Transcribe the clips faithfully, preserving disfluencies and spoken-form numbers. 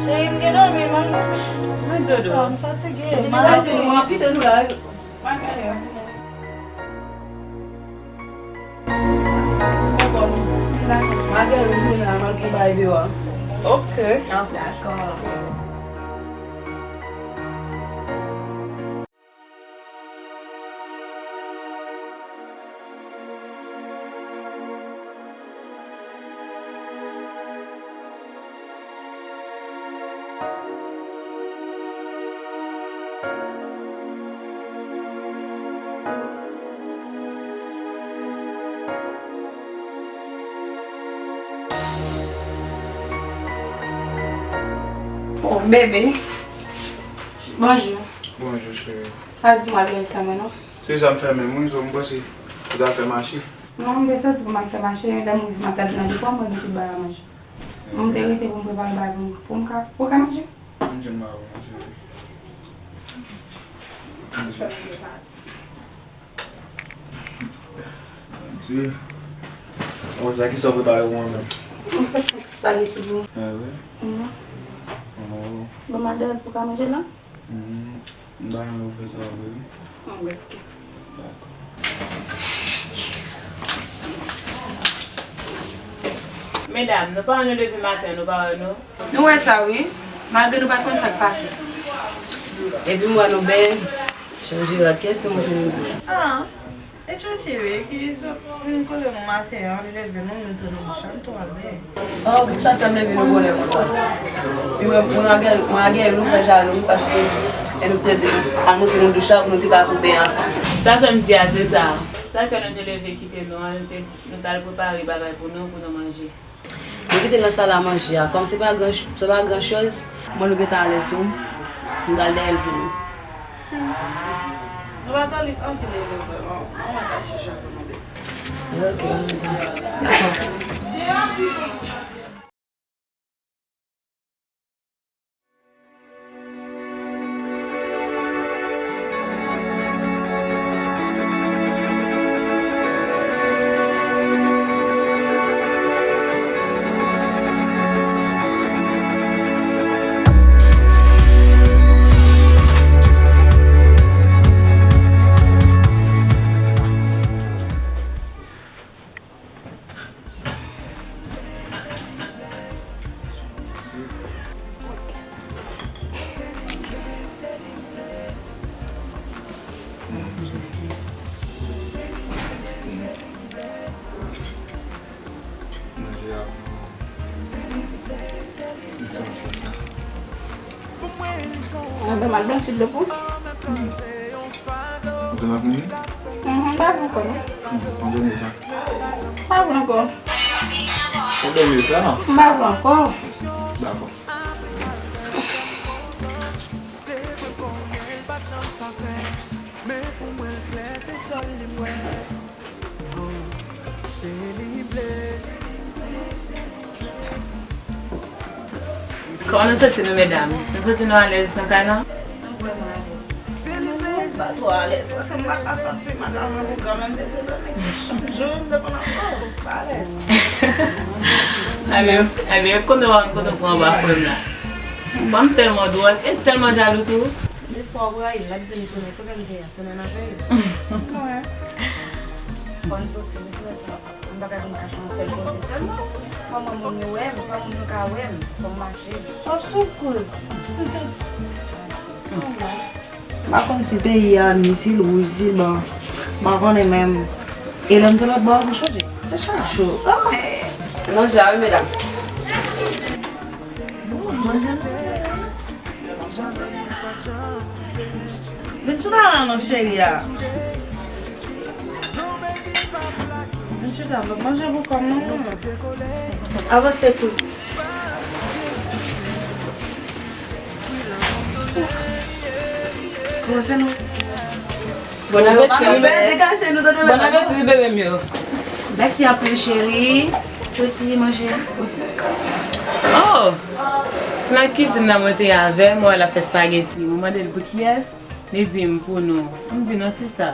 Cheri, m gen dòmi, m al dòmi. Mwen dodo. Sa, m fatige. Vini m al laje nou, m ap kite nou la. Dakò. Madanm, vin la, m al pran bagay deyò a. Ok. Dakò. Oh, bebe. Bonjou. Bonjou, cheri. Pa di m al byen sa mwen, non. Se sa m fè menm, wi, so m panse ou t al fè mache. Non, m te soti pou m al fè mache, men lè m rive m ap gade nan depo, m wè gen ti bagay a manje. Mwen, m te rete pou m prepare bagay pou m, pou m ka, pou w ka manje. Manje m pa bon, cheri. Manje. Bon, sa ki sa w prepare pou mwen menm? Mwen sot fè ti spaghetti pou ou. Ah, wi? Mhm. Oh. Bon, m al dèyè l pou w ka manje la? Mhm. M ta renmen ou fè sa vre, wi. Bon, oke. Dakò. Medam, nou pa wè nou leve maten, nou pa wè nou? Nou wè sa, wi. Malgre nou pa t konn sa k pase. Epi m wè nou byen chanje rad. Kiyès te montre nou? Ah. E Tracy wi, ki sot vin kote nou maten an, li leve nou, nou tou nou bouch an, nou tou al byen. Oh, poukisa sè m leve nou bonè konsa? Pi mwen, mwen ak Gaëlle, mwen ak Gaëlle, nou fè jalou, paske, e nou te di, al montre nou douch la, pou nou te ka tou byen ansanm. Sa sè m di a, se sa. Sa fè nou te leve kite nou an, nou te, nou t al prepare bagay pou nou, pou nou manje. Nou kite l nan sal a manje a. Kòm se pa gran, se pa gran choz, mwen nou gentan alèz tou. M pral dèyè l pou nou. Nou pa tann li anfile yo vrèman. An mwen ka chèche pou nou de. Ok, ann fè sa. Dakò. Manje a bon. M santi sa. Madanm al blanchi dlo pou. Ou konn ap vini? Mhm, m pa vle ankò, non. Mhm, pandan letan. Pa vle ankò. Pandan letan? M pa vle ankò. Dakò. Kòman nou santi nou, medam? Nou santi nou alèz nan kay la? Nou vrèman alèz. Nou alèz, pa twò alèz. Paske m pa ka sòti, m pa ka wè moun kanmenm, men se nan ti chak jou, m depann avè w, pa alèz. Ebyen, ebyen, kote w, kote w pran anba frè m la? Bon, m tèlman dwòl, e tèlman jalou tou. Defwa w rayi l, l ap di m tounen, kote m te ye a, tounen nan peyi w. Mwen. Fò n soti, mesye, mesye. M pa ka vin kache yon sèl kote sèlman. Fò mwen moun yo wè m, fò moun yo ka wè m, fò m mache. W ap sou kouz. M pa konn si peyi a ni si l wouj, si l blan. M pa konnen menm. E lè m te lòt bò a, m chonje. Se chak jou. Oh! Manje a wi, medam. Bon, manje a. Vin chita la non, cheri a. Vin chita, m ap manje pou kò m non. Avanse, kouz. Kòmanse non. Bon apeti, wi, bebe. Degaje nou, tande, bon apeti, wi, bebe m yo. Mèsi anpil, cheri. Tracy manje osi. Oh! Se nan kizin nan mwen te ye avè l, mwen wè l ap fè spageti. Mwen mande l pou kiyès, li di m pou nou. M di non, sista.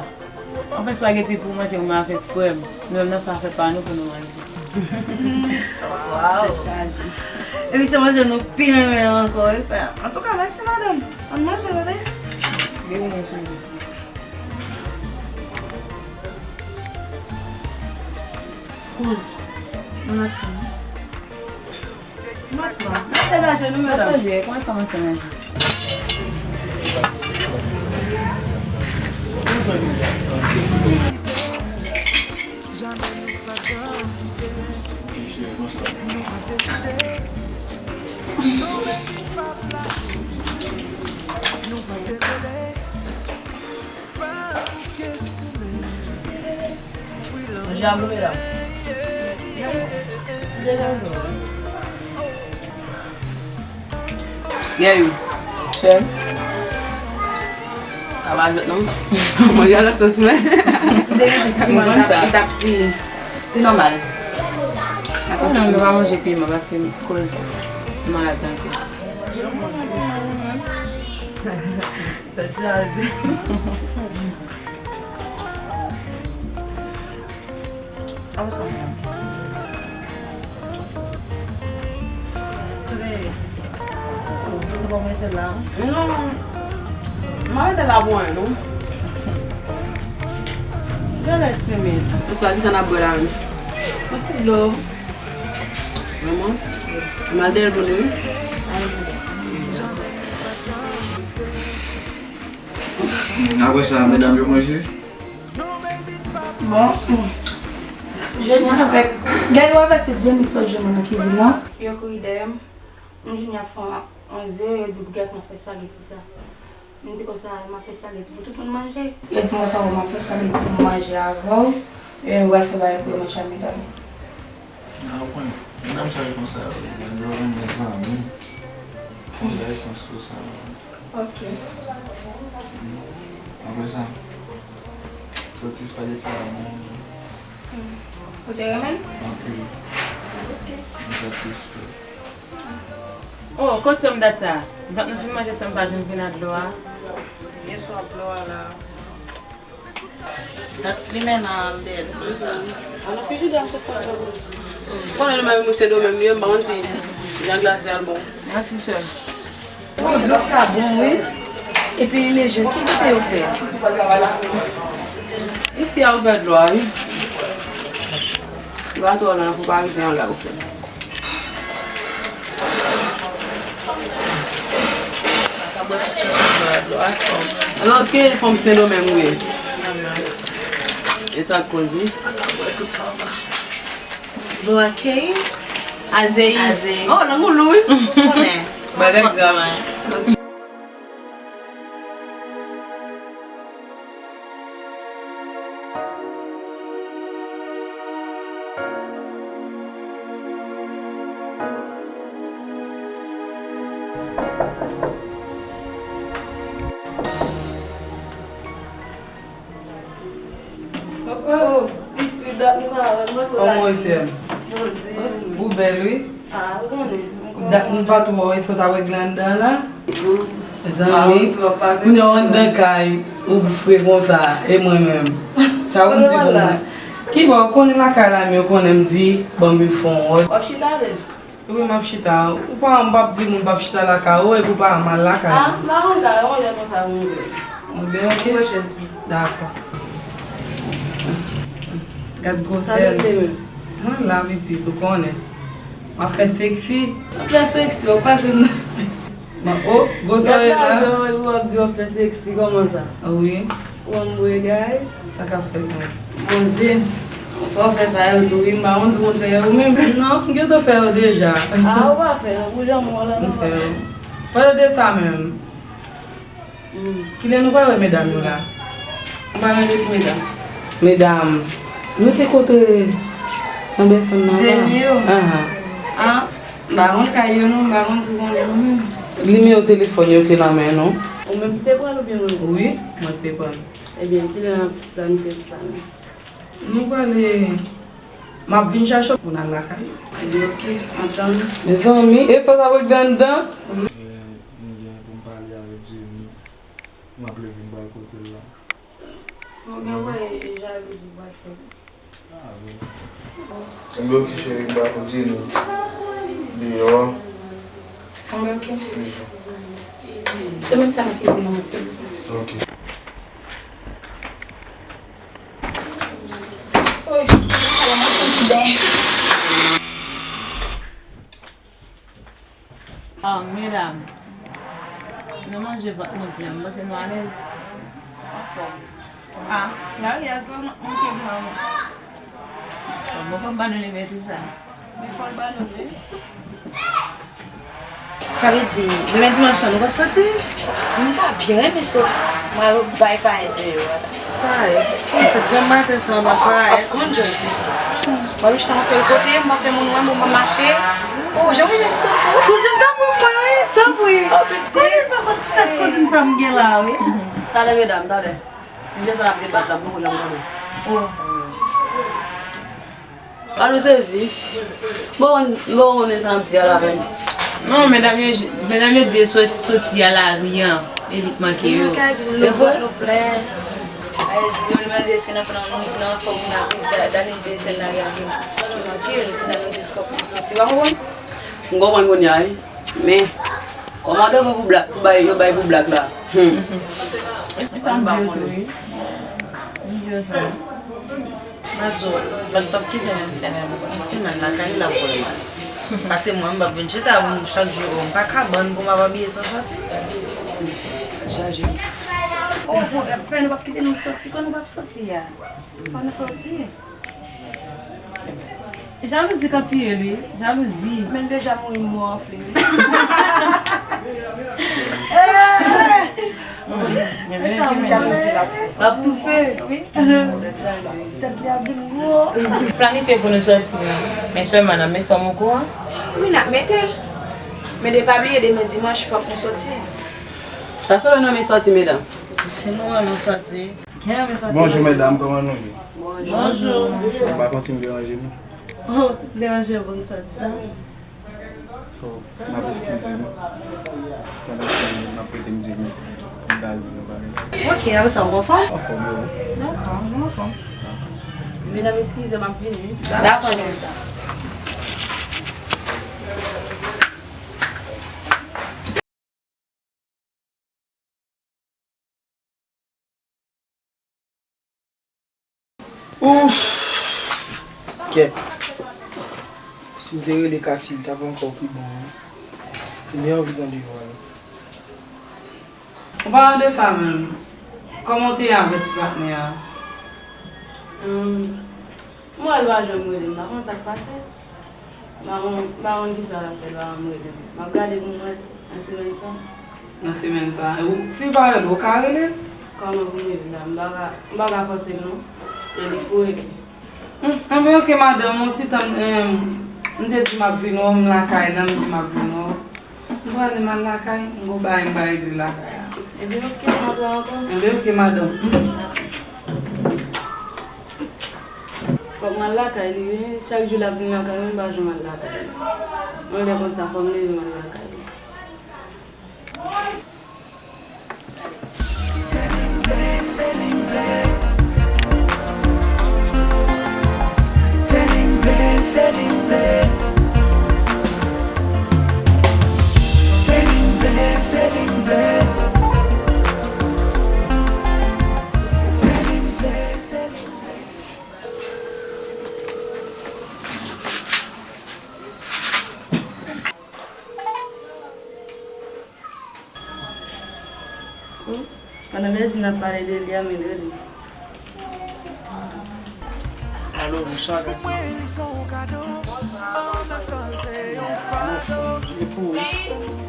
Mwen fè spageti pou manje mwen avèk frè m. Nou menm nan fè afè pa nou pou nou manje. Waw. Epi se manje nou pi renmen ankò, wi, frè. Antouka, mèsi, madanm. Ann manje, tande? Byen manje. Kouz. Nou nan fanm. Degaje nou, medam. Manje, kòman sa manje? Manje a bon, medam. Gèy, wi. Chè. Sa pa jwèt non. Manje a nan sòs men. Si te gen plis piman, li t ap, li t ap pi, pi nòmal. Ou konnen m pa manje piman paske m koz malad tankou. Tèt chaje. Avanse anpil. Tande. Se pa w mete la? Non. M pa mete la pou anyen, non. Genlè timid. Sa, kisa n ap bwè la menm? Yon ti dlo. Vrèman? M al dèyè l pou nou, wi. Apre sa, medam yo manje? Bon, Jenny avèk, Gayou avèk tout Jenny sot jwenn mwen nan kizin nan. Yo kouri dèyè m. M jwenn y ap fè yon ze, yo di pou kiyès m ap fè espageti sa. M di konsa, m ap fè espageti pou tout moun manje. Yo di m konsa, bon, m ap fè espageti pou m manje avè w. Yo menm pral fè bagay pou yo, mwen chak medam. Nan pwen, medam sa yo konsa, yo renmen zanmi. Fè esans konsa. Ok. Apre sa, soti espageti a bon. Ou te renmen? Anpil. Ok. M satisfè. Oh, kot sòm dat sa? M t ap nan fin manje sòm pa janm vin ak dlo a. Byen sou ak dlo a la. Dat limena al dèyè dlo sa. An nan frijidè m sot pran dlo. Konnen nou menm Sendomeng, m pa konn si jan glase a l bon. Mèsi sè. Oh, dlo sa bon wi. Epi li leje. Ki goute yo fè? Isi a ouvè dlo a wi. Dlo a twò lan, fò parizyen an la ou fè. Alò ke fanm Sendomeng ou ye? E sa k koz wi. Dlo a ke? Azeyi. Azeyi. Oh, lang ou lou wi. Konnen. Bagay grav. Oh, pitit, dat nou pa wè m, mwen se la. Kòman w ye, sè m? Ou bèl, wi. Ah, ou konnen. Dat nou pa twò wè, fò ta wè glandan la. Zanmi, kounye a w anndan kay, ou fre konsa, e mwen menm. Sa ou di pou mwen? Ki bò, ou konnen lakay la, men ou konnen m di, ban m fè yon wòl. W ap chita avè m? Wi, m ap chita. Ou pa, m p ap di moun p ap chita lakay ou, epi w pa mal lakay. Ah, m pa konn kay, yon lè konsa, moun vre. Ou byen, ok? Dakò. Gad gwosè l. Mwen la, pitit, ou konnen. M ap fè seksi. W ap fè seksi, w ap pase m nan. Mwen, o, gwo zòrèy la. Gad lajan w ap di w ap fè seksi, kòman sa? Wi. Ou ann bwè gay? Sa k ap fèt mwen. Manze, fò w fè sa yo tou, wi, m pa konn si w konn fè yo ou menm. Non, m gentan fè yo deja. A, ou pa fè yo, pou jan m wè w la. M fè yo. Pale de sa menm. Kilè nou pral wè medam yo la? Ou pa mete pou medam? Medam, nou te kontre nan bèsonn nan la. Dènye yo? Ahan. Ah, m pa konn kay yo non, m pa konn si w konnen yo menm. Nimewo telefòn yo te nan men nou. Ou menm ki te pran l oubyen mwen? Wi, mwen ki te pran l. Ebyen, kilè n ap planifye pou sa menm? Nou prale, m ap vin chache w pou n al lakay ou. Ebyen, oke, antann. Mezanmi, e fò sa wè grandan. Gen, m gen pou m pale avèk Jenny. M ap leve m pral kote l la. Ou gen wè e jalouzi w pral fè. Mwen ok, cheri, m pa konn di nou deyò a. Mwen ok. Semèn sa nan kizin nan, silvouplè. Ok. Oy, sa va, mwen santi byen. Ah, medam, nou manje vant nou plen, m panse nou alèz. Anfòm. Ah, lari a sa manke m nan. Bon, bon, pa m ba nou limite sa. Men fò l ba nou, wi. Sa vle di, demen dimanch lan, nou pa soti? Nou ta byen renmen soti. Mwen al bay payèt deyò a la. Payèt? Pitit, granm maten sa, nan payèt? Ap konn jwenn pitit. Mwen rete nan yon sèl kote, m pa fè moun wè m, m pa mache. Oh, jan mwen jan ti sanfou. Kouzin, tanpri mwen, wi, tanpri. Oh, pitit. Kouzin, pa konn ti tèt kouzin sa m gen la, wi. Talè, medam, talè. Sijè sa n ap debat la, m poko janm tande. Oh. An nou sezi. Bon, bon, konnen sa n ap di a la menm. Non, medam yo, medam yo di e soti, soti a lari an, e li k manke yo. Yo ka di nou vant nou plen. Ay di, yo, li mande èske n ap nan, nou di nan fòk n ap di, Dani di se lari a ki, ki manke l, kounye a nou di fòk nou soti. Ou pa konprann? M konprann kounye a, wi. Men, kòman w ap defann pou blak, pou bay, yo bay pou blak la? Hmm. E sa m di yo tou, wi. M di yo sa. M ap di w, Dani p ap kite nou fèmen pou yon semèn lakay li, l ap voye m ale. Paske mwen, m p ap vin chita pou m chak jou, m pa ka bann pou m ap abiye san soti. Chaje pitit. Oh, bon, fè nou p ap kite nou soti, kon nou p ap soti a. Fò nou soti. Jalouzi ka tiye l, wi. Jalouzi. Men l deja mouri mò anfle, wi. Men sa, wi, jalouzi la. L ap toufe. Wi. Tèt li ap vin gwo. Planifye pou nou soti, wi. Men sèlman n ap met fanm okouran. Wi, n ap mete l. Men de pa bliye, demen dimanch, fòk nou soti. Sa sanble nou renmen sòti, medam. Si nou renmen sòti. Gen renmen sòti. Bonjou, medam, kòman nou ye? Bonjou. Nou pa kontinye deranje nou. Oh, deranje yo pou nou sòti sa? Oh, n ap eskize nou. Pandan ke n ap rete m di nou, m pa di nou bagay. Ok, apre sa, ou anfòm? Anfòm, wi. Dakò, nou anfòm. Medam, eskize, m ap vini. Dakò, sista. Ouf! Kèt. Si m te rele Katy, li t ap ankò pi bon, wi. M byen anvi tande vwa l. An palan de sa menm, kòman w te ye avèk ti patnè a? Hum, mwen wè l pa janm rele m, m pa konn sa k pase. M pa konn, m pa konn kisa l ap fè, l pa janm rele m. M ap gade pou m wè nan semèn sa. Nan semèn sa. Ou, si l pa rele w, ou ka rele l? Kòman pou m rele l la? M pa ka, m pa ka fòse l non. E li k pou rele. Hum, enben, ok, madanm, yon ti tan, em, m te di m ap vin wè w, m lakay la, m di m ap vin wè w. M prale, m al lakay, m gon bagay m ba regle lakay la. Ebyen, ok, m ap la ankò. Ebyen, ok, madanm. Fòk m al lakay li, wi. Chak jou l ap vin lakay mwen, m pa janm al lakay li. Yon lè konsa, fò m leve, m al lakay li. Se li m vle, se li m vle. Se li m vle, se li m vle. Se li m vle, se li m vle. Se li m vle, se li m vle. Hmm? Pandan Bèjin ap pale de li a, men rele. Alo, bonswa, Katy. Mwen anfòm, e pou ou?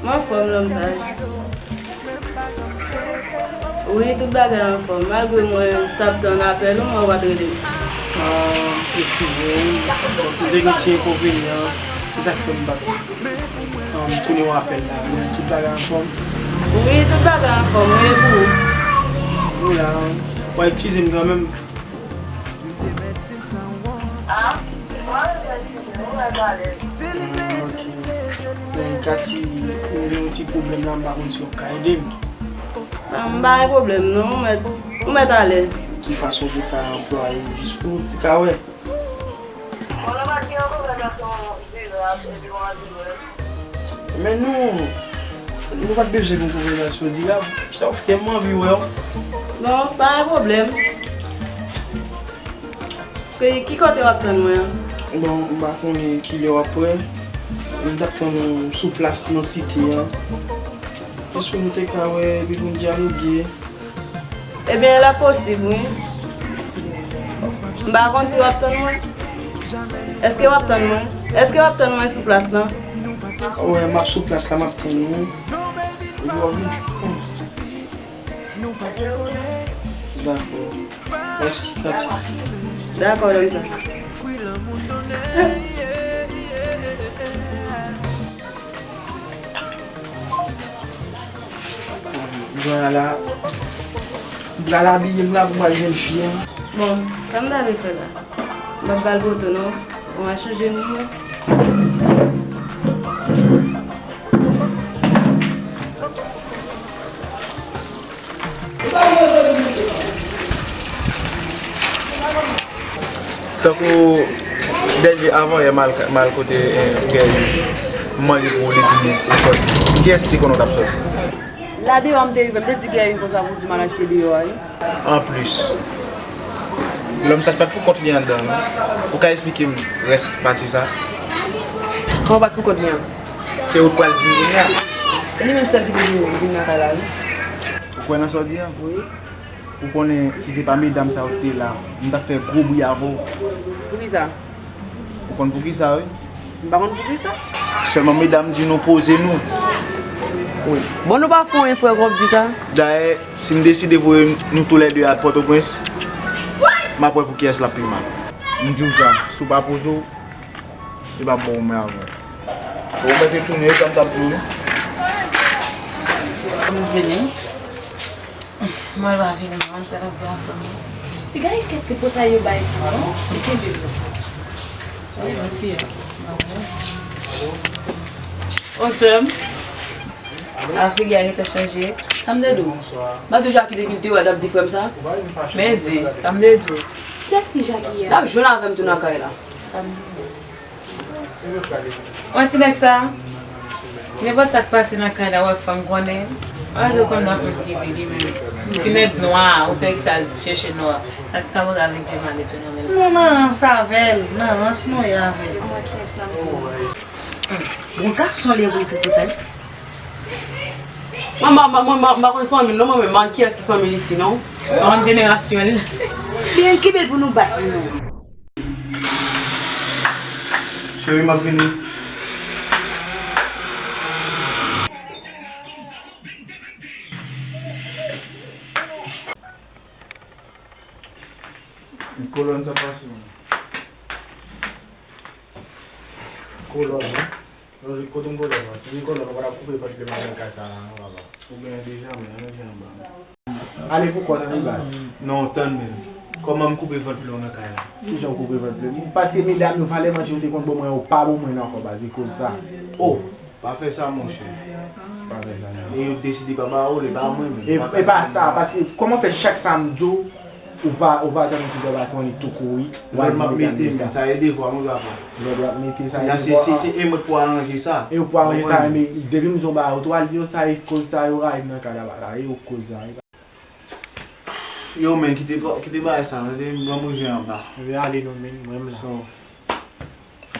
Mwen anfòm, nonm saj. Wi, tout bagay anfòm. Malgre mwen t ap tann apèl ou, men ou pa t rele m. Ah, eskize m. Bon, m te gen ti enkonvenyan. Se sa k fè m pa t An, m tounen w apèl la, men tout bagay anfòm? Wi, tout bagay anfòm, wi, e pou ou? Wi, a, w a eskize m kanmenm. Ah, ok. Men, Katy, m gen yon ti pwoblèm la, m pa konn si w ap ka ede m. Ah, m pa gen pwoblèm, non, ou mèt, ou mèt alèz. Ki fason w te ka anplwaye, jis pou nou te ka wè? Men nou, nou pa t bezwen pou konversasyon dirab. Sa w fè m anvi wè w. Bon, pa gen pwoblèm. Ki, ki kote w ap tann mwen an? Bon, m pa konnen kilè w ap prè. M t ap tann ou sou plas nan site an. Èske nou te ka wè epi pou n dyaloge? Ebyen, l ap posib, wi. M pa konn si w ap tann mwen. Èske w ap tann mwen? Èske w ap tann mwen sou plas lan? Wè, m ap sou plas la, m ap tann ou. Epi w ap vin jwenn mwen. Dakò. Mèsi, Katy. Dakò, Damsel. Jwè a la, m pral abiye m la pou m al jwenn fi an. Bon, sa m ta vle fè la? M p ap ba l poto non. Bon, al chanje moun nan. Tankou dènye avan yè m al, m al kote, eh, Guerrier, m mande pou li di m ou sòti. Kiyès ki te konnen w t ap sòti? La deyò a m te rive, m te di Guerrier konsa pou di m al achte deyò a, wi. Anplis, lòm sa pa t pou kont li anndan, non. Ou ka esplike m rès pati sa? Kòman pa t pou kont li an? Se ou t pral di m kounye a. E li menm sèl ki te vin, vin nan kay la, wi. Ou kwè nan sa w di a? Wi. Ou konnen, si se pa medam sa yo ki te la, m t ap fè gwo bri avè w. Poukisa? Ou konn poukisa, wi? M pa konn poukisa. Sèlman medam di nou poze nou. Wi. Bon, nou pa fè yon efò, w ap di sa? Dayè, si m deside voye nou toulède a Pòtoprens, m ap wè pou kiyès l ap pi mal. M di w sa, si w pa poze w, li p ap bon pou mwen avè w. Ou mèt retounen, sa m t ap di w, wi. Mwen pa vini, mwen, sa nan di afè mwen. Piga e kèt te pòtay yo bay pou mwen, non? Li kenbe mwen. Wi, mwen fiyè. Onswè m. A, figi a gentan chanje. Sa m te di w? M pa di w Jackie depi l te wè l t ap di frè m sa? Men zen, sa m te di w? Kiyès ki Jackie a? L ap jwenn avè m tou nan kay la. Sa m di w? Wè ti nèg sa, nenpòt sa k pase nan kay la, wè fanm konnen. Wè se konn nan moun ki di li menm. Ti nèg nwa, ou te ki t al chèche nwa. Ak ta montre avèk de malèt yo nan men l. Non, nan rans avè l, nan rans nou ye avè l. Bon gason lè wi tou poutèt. Mwen, mwen, mwen, mwen, mwen pa konn fanmi l non, mwen menm, mwen kiyès ki fanmi l isi non. Mwen konn jenerasyon l. Byen, ki bèl pou nou bat li non. Cheri, m ap vini. Kolòn sa pase, man. Kolòn, wi. Lojik, kote m kolòn, man? Si m gen kolòn, ou pa t ap koupe vant pye m nan kay sa la, non, papa. Ou genyen deja, men, ann antre anba. Ale pou kò w, tande baz. Non, tann menm. Kòman m koupe vant pye w nan kay la? Kijan w koupe vant pye m? Paske medam yo, valè manje yo te konn ban mwen, yo pa ban mwen ankò, baz, e koz sa. Oh, pa fè sa, monchè. Pa fè sa, non. E yo deside pa ba ou l, e pa mwen menm. E, e pa sa, paske kòman fè chak sa m di w, ou pa, ou pa tann ti dwa pa se yon tou kouri, w al di medam yo sa. Lòd m ap mete, men sa e devwa m, papa. Lòd w ap mete sa e devwa. Se, se, se e mwen k pou aranje sa. E ou pou aranje sa, men depi m di w ba ou tou, al di yo sa, e koz sa, yo rayi m nan kay la, la, e ou koz sa. Yo, men, kite, kite bagay sa, tande, m pran manje anba. Ebyen, ale non, men, mwen menm la. So,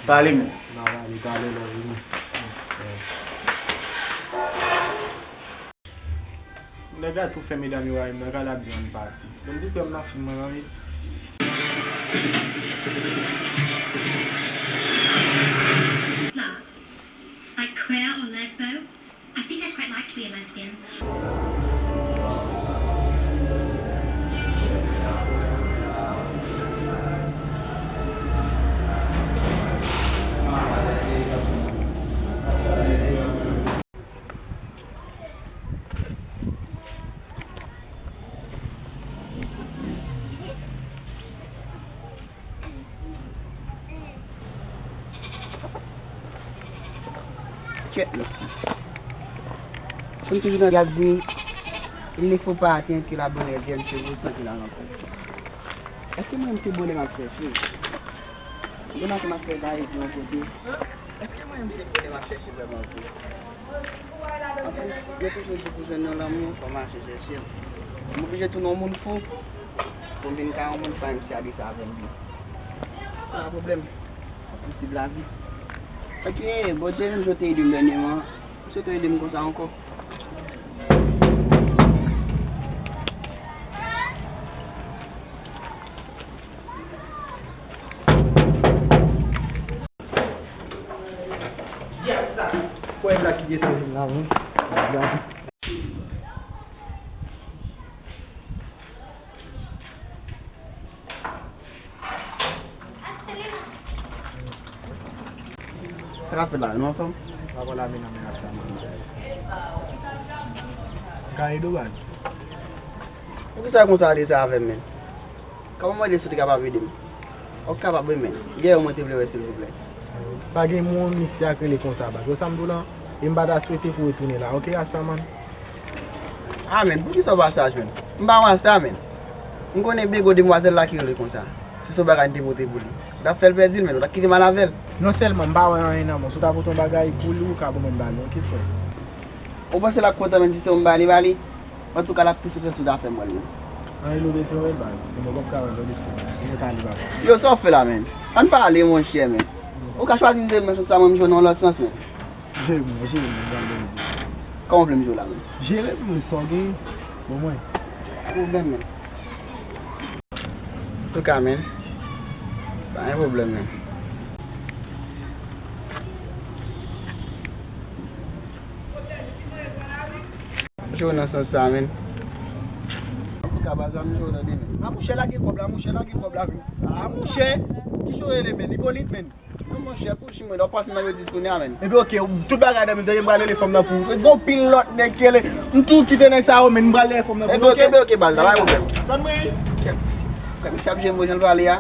pale, men. N a pale talè lè w vini. Nèg la tou fè medam yo rayi m nan kay la, di ann pati. Bon, m distrè m nan fim mwen, wi. Like queer or lesbo? I think I'd quite like to be a lesbian. Kèt, mèsi. Kòm toujou nan, y ap di, il ne faut pas attendre que la bonne heure vienne, c'est vous qui la rencontre. Èske mwen menm se bonè m ap chèche? Bonè ke m ap fè gade pou yon kote. Èske mwen menm se vre m ap chèche vrèman vre? Anplis, yo toujou di pou jwenn yon lanmou, fò w mache chèche l. M oblije tounen yon moun fou pou m vin ka yon moun pa menm si a de sa avè m byen. Se pa pwoblèm. Sa posib lavi. Ok, Bondye menm jan te ede m dènyèman, m swete w ede m konsa ankò. Kwè black ki gentan vin la, wi. Sa k ap fèt la, nou anfòm? Pa pale avè nan men Rasta man. Ka ede w baz. Poukisa konsa ade sa avè m, men? Kòman mwen ede si w te kapab ede m? Ou kapab wi, men. Gen yon moun te vle wè, silvouplè. Pa gen moun misye a k rele konsa, baz. Wè sa m di w lan? E m pa ta swete pou w retounen la, ok, Rasta man? Ah, men, poukisa w pa saj, men? M pa yon Rasta, men. M konnen Bego, demwazèl la ki rele konsa. Si se yon bagay m te pote pou li, ou t ap fè l pèdi l, men, ou t ap kite m al avè l. Non sèlman m pa wè anyen nan men w. Si w ta pote yon bagay pou li, ou ka ban mwen m ba li, ok, frè? Ou panse l ap kontan, men, si se yon m ba li, ba li? Antouka, l ap pi sensè si w ta fè m wè l, men. Anyen love se wè l, baz. Men mwen p ap ka wè l lòt fwa. Mwen ta li, baz. Yo, sa w fè la, men? Ann pale, monchè, men. Ou ka chwazi jere m nan sans sa, mwen m jwe nan yon lòt sans, men. Jere mwen, jere mwen, m pral jere mwen. Kòman w vle m jwe w la, men? Jere mwen, sa w gen, ban mwen. Pa pwoblèm, men. Antouka, men. Pa gen pwoblèm, men. M jwe w nan sans sa, men. Antouka, baz, ann jwe w tande, men. A, monchè, lage kòb la, monchè, lage kòb la, men. A, monchè, ki jan w rele, men? Ipolit, men. Non, monchè, kouchi mwen, w ap pase nan yo dis kounye a, men. Epi, ok, tout bagay nan men, tande, m pral rele fanm nan pou ou. Gon pil lòt nèg ki rele. M tou kite nèg sa yo, men, m pral rele fanm nan pou ou, ok? Epi, ok, epi, ok, baz, la, pa gen pwoblèm. Tann mwen wi. Kèt, mesye. Kèt, mesye ap jere m jan l pale a.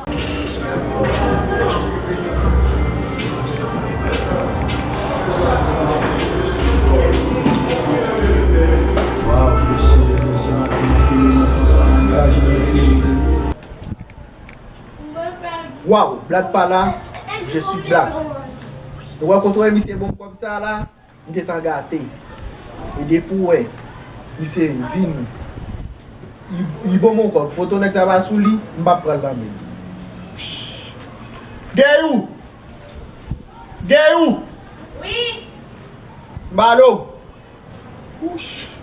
Waw, mesye, mesye, m ap fini, mwen, konsa, angaje, mesye. Waw, black pa la, je suis black. Ou wè kote w wè misye ban m kòb sa la, m gentan gate. E depi w wè misye vin, li, li ban m yon kòb, foto nèg sa pa sou li, m p ap pran l nan men l. Gayou! Gayou! Wi. Balo! Wouch!